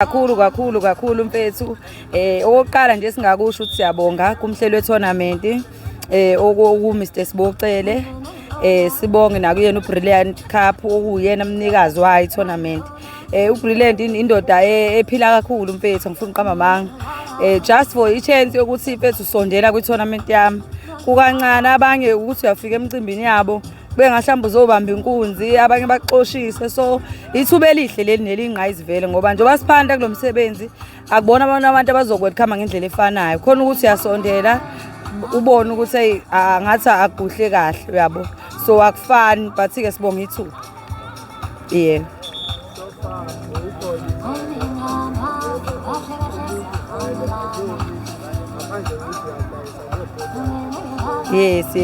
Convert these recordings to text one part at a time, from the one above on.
Kakhulu kakhulu kakhulu mfethu. Okokuqala nje singakusho ukuthi siyabonga kumhleli we-tournament oku Mr Sibocele. Sibonge nakuyena uBrilliant Cup okuyena umnikazi wayo i-tournament. UBrilliant indoda ephila kakhulu mfethu, angifuni uqamba amanga. Just for i-chance yokuthi mfethu usondela kwi-tournament yami. Kukancane abanye ukuthi uyafika emcimbini yabo bengahlamba uzobamba inkunzi, abanye baxoshise. So ithuba elihle leli nelingqayizivele ngoba njengoba siphanda kulo msebenzi akubona abantu abantu abazokwelkhama ngendlela efanayo. Khona ukuthi uyasondela ubone ukuthi hey, ngathi akukuhle kahle, uyabo. So akufani, but ke sibonga ithuba. Yeah. Yes.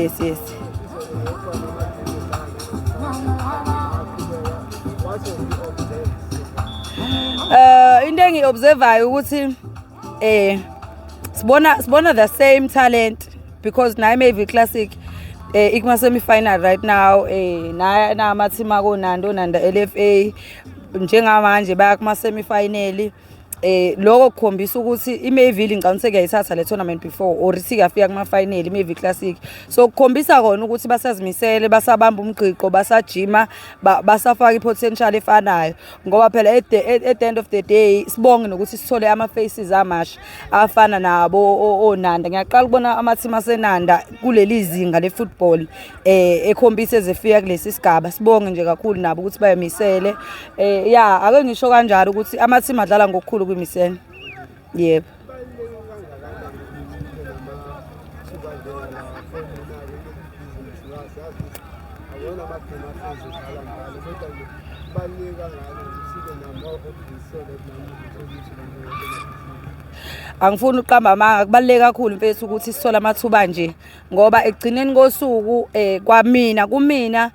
Into engi-observayo ukuthi sibona the same talent because nayo Mayville Classic ikuma semi final right now, na ama team ako Nanda LFA njengamanje baya kuma semi final. Lokho kukhombisa ukuthi iMayville ngicabanga sekuyayithatha le tournament before or sikafika kuma final iMayville Classic. So kukhombisa kona ukuthi basazimisele, basabamba umgqiqo, basajima, basafaka i-potential efanayo ngoba phela at the end of the day sibonge nokuthi sithole ama faces amasha afana nabo oNanda. Ngiyaqala ukubona ama team aseNanda kuleli zinga le football ekhombisa ezefika kulesi sigaba. Sibonge nje kakhulu nabo ukuthi bayimisele. Ya, ake ngisho kanjalo ukuthi ama team adlala ngokukhulu kwimisele. Yebo. Kubaluleke kangakanani ukuthi kube namathuba njengalawa for nina-ke ibhizinisi? Siyazi ukuthi akuwona amagemu ahlezi edlala njalo, kodwa nje kubaluleke kangakanani ukuthi sibe na-more of this so that nami uthole ithuba njengosomabhizinisi? Angifuni ukuqamba amanga, kubaluleke kakhulu mfethu ukuthi sithole amathuba nje ngoba ekugcineni kosuku kwamina kumina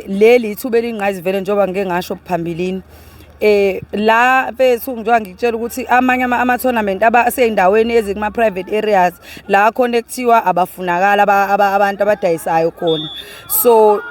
leli ithuba elingqayizivele njengoba ngike ngasho phambilini. La mfethu, njengoba ngikutshela ukuthi amanye ama-tournament aba sey'ndaweni ezikuma private areas la khona ekuthiwa abafunakala abantu abadayisayo khona. So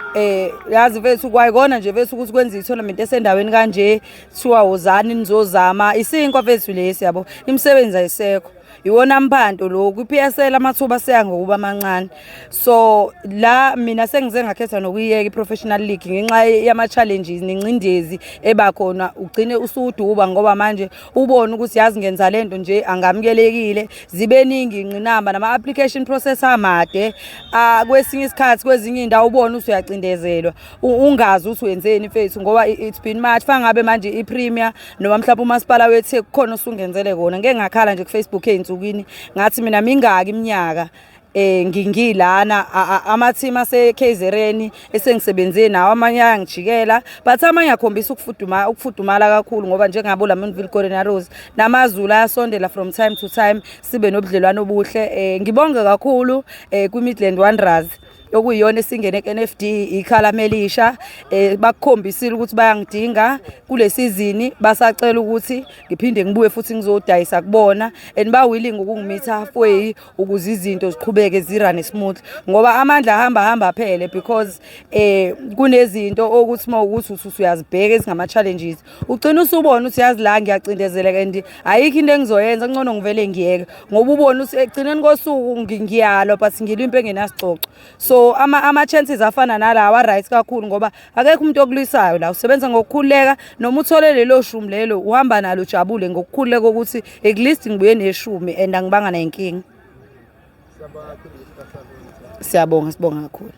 yazi mfethu, kwayikona nje mfethu ukuthi kwenziwe i-tournament esendaweni kanje, kuthiwa wozani nizozama isinkwa mfethu lesi, yabo, imisebenzi ayisekho, iwona mphanto lo kwi-PSL, amathuba seya ngokuba mancane. So la mina sengize ngakhetha nokuyiyeka i-professional league ngenxa yama-challenges nengcindezi ebakhona, ugcine usuduba ngoba manje ubone ukuthi yazi ngenza lento nje angamukelekile, zibe ningi ingqinamba nama-application process amade. Kwesinye isikhathi kwezinye iy'ndawo ubone ukuthi uyacindezelwa, ungazi ukuthi wenzeni mfethu ngoba it's been much. Fangabe ngabe manje i-premier noma mhlawumbe umasipala wethu kukhona osungenzele kona, ngeke ngakhala nje ku-Facebook ey'nsukwini ngathi mina mingaki iminyaka ngingilana, ama-team ase-KZN esengisebenze nawo amanye ayangijikela, but amanye akhombisa ukufudumala kakhulu ngoba njengabo Lamontville Golden Arrows namaZulu ayasondela from time to time, sibe nobudlelwano obuhle. Ngibonge kakhulu kwi-Midland Wanderers okuyiyona esingene ku-NFD, ikhala elisha. Bakukhombisile ukuthi bayangidinga kule sizini, basacela ukuthi ngiphinde ngibuye futhi ngizodayisa kubona and ba willing ukungimeeta halfway ukuze izinto ziqhubeke zirun smooth ngoba amandla ahamba hamba phele because kunezinto okuthi mawukuthi uthi uyazibheka ezingama challenges, ugcina usubona ukuthi yazi la ngiyacindezeleka and ayikho into engizoyenza, ngcono ngivele ngiyeke ngoba ubona ukuthi ekugcineni kosuku ngiyalwa but ngilwa impi engenasicoco. So ama chances afana nalawa right kakhulu ngoba akekho umuntu okulwisayo la, usebenza ngokukhululeka noma uthole lelo shumi lelo uhamba nalo ujabule ngokukhululeka ukuthi at least ngibuye neshumi and angibanga nenkinga. Siyabonga kakhulu ngesikhathi sakho. Siyabonga, sibonga kakhulu.